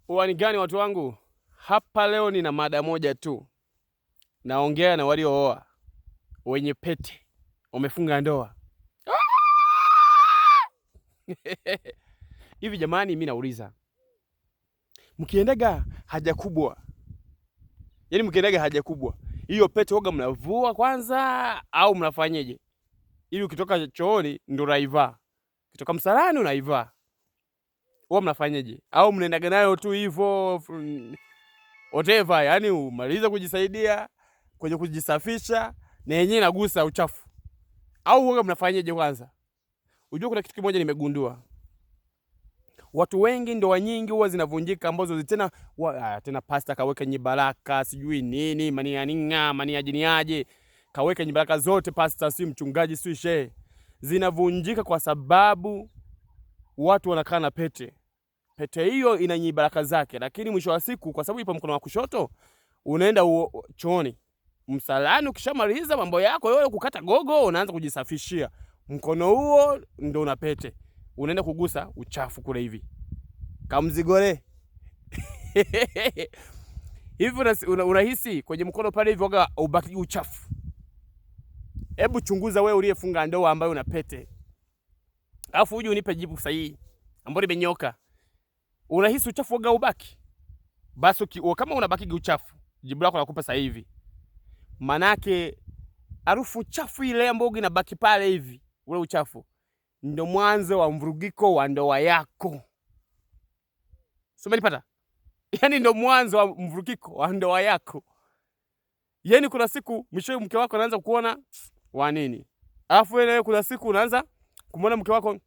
Uwani gani watu wangu? Hapa leo nina mada moja tu. Naongea na waliooa, wenye pete, wamefunga ndoa. Hivi jamani, mimi nauliza, mkiendaga haja kubwa, yaani mkiendaga haja kubwa, hiyo pete woga mnavua kwanza au mnafanyeje? Ili ukitoka chooni ndo unaivaa, ukitoka msalani unaivaa huwa mnafanyaje? Au mnaendaga nayo tu hivyo whatever, yani umaliza kujisaidia kwenye kujisafisha na yenyewe inagusa uchafu, au huwa mnafanyaje kwanza? Unajua kuna kitu kimoja nimegundua, watu wengi ndoa nyingi huwa zinavunjika ambazo tena tena pasta kaweka nyibaraka sijui nini manianinga maniajiniaje kaweka nyibaraka zote pasta, si mchungaji si shehe, zinavunjika kwa sababu watu wanakaa na pete. Pete hiyo ina baraka zake, lakini mwisho wa siku, kwa sababu ipo mkono wa kushoto, unaenda chooni, msalani, ukishamaliza mambo yako yote kukata gogo, unaanza kujisafishia mkono huo, ndo una pete, unaenda kugusa uchafu kule hivi kamzigore hivi unahisi kwenye mkono pale hivi waga ubaki uchafu. Hebu chunguza wewe uliyefunga ndoa ambayo una pete, alafu uje unipe jibu sahihi ambalo limenyoka. Unahisi uchafu waga ubaki? Basi kama unabaki uchafu, jibu lako nakupa sasa hivi. Manake harufu chafu ile ambayo inabaki pale hivi, ule uchafu ndio mwanzo wa mvurugiko wa ndoa yako. Sio, umenipata? Yaani ndio mwanzo wa mvurugiko wa ndoa yako. Yaani kuna siku mwishowe mke wako anaanza kuona wa nini, alafu wewe kuna siku unaanza kumwona mke wako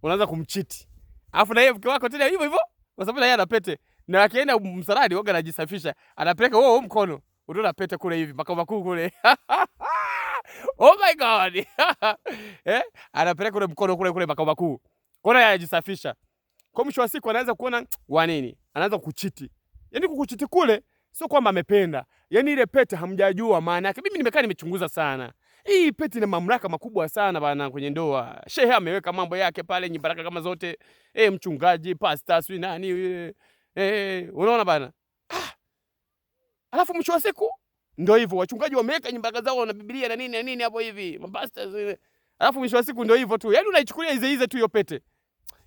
unaanza kumchiti, alafu na yeye mke wako tena hivyo hivyo, kwa sababu na yeye ana pete, na akienda msalani woga anajisafisha, anapeleka huo mkono utaona pete kule hivi makao makuu kule. Oh my God. Anapeleka ule mkono kule kule makao makuu, kwa hiyo anajisafisha. Kwa mwisho wa siku anaanza kuona wa nini, anaanza kuchiti. Yaani kukuchiti kule sio kwamba amependa, yaani ile pete hamjajua maana yake. Mimi nimekaa nimechunguza sana. Hii pete ina mamlaka makubwa sana bana kwenye ndoa. Shehe ameweka mambo yake pale, nyimbaraka kama zote. Mchungaji, pastor, sijui nani, unaona bana. Alafu mwisho wa siku ndio hivyo, wachungaji wameweka nyimbaraka zao na Biblia na nini na nini hapo hivi, mapastors. Alafu mwisho wa siku ndio hivyo tu. Yaani unaichukulia hizo hizo tu hiyo pete.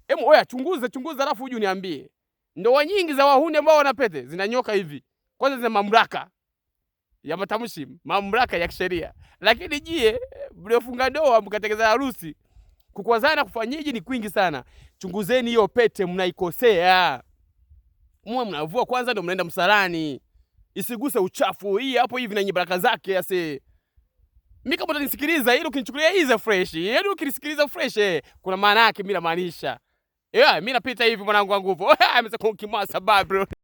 Hebu oya chunguza chunguza, alafu uje uniambie. Ndoa nyingi za wahuni ambao wana pete zinanyoka hivi. Kwanza zina mamlaka ya matamshi, mamlaka ya kisheria. Lakini jie mliofunga ndoa mkatengeneza harusi, kukwazana kufanyiji ni kwingi sana. Chunguzeni hiyo pete, mnaikosea. Mwe mnavua kwanza ndio mnaenda msalani. Isiguse uchafu hii hapo hivi na baraka zake ase. Mimi kama utanisikiliza ili ukinichukulia hizi fresh, yaani ukinisikiliza fresh, kuna maana yake mimi namaanisha. Yeah, mimi napita hivi mwanangu wa nguvu. Amesema kimwasa bro.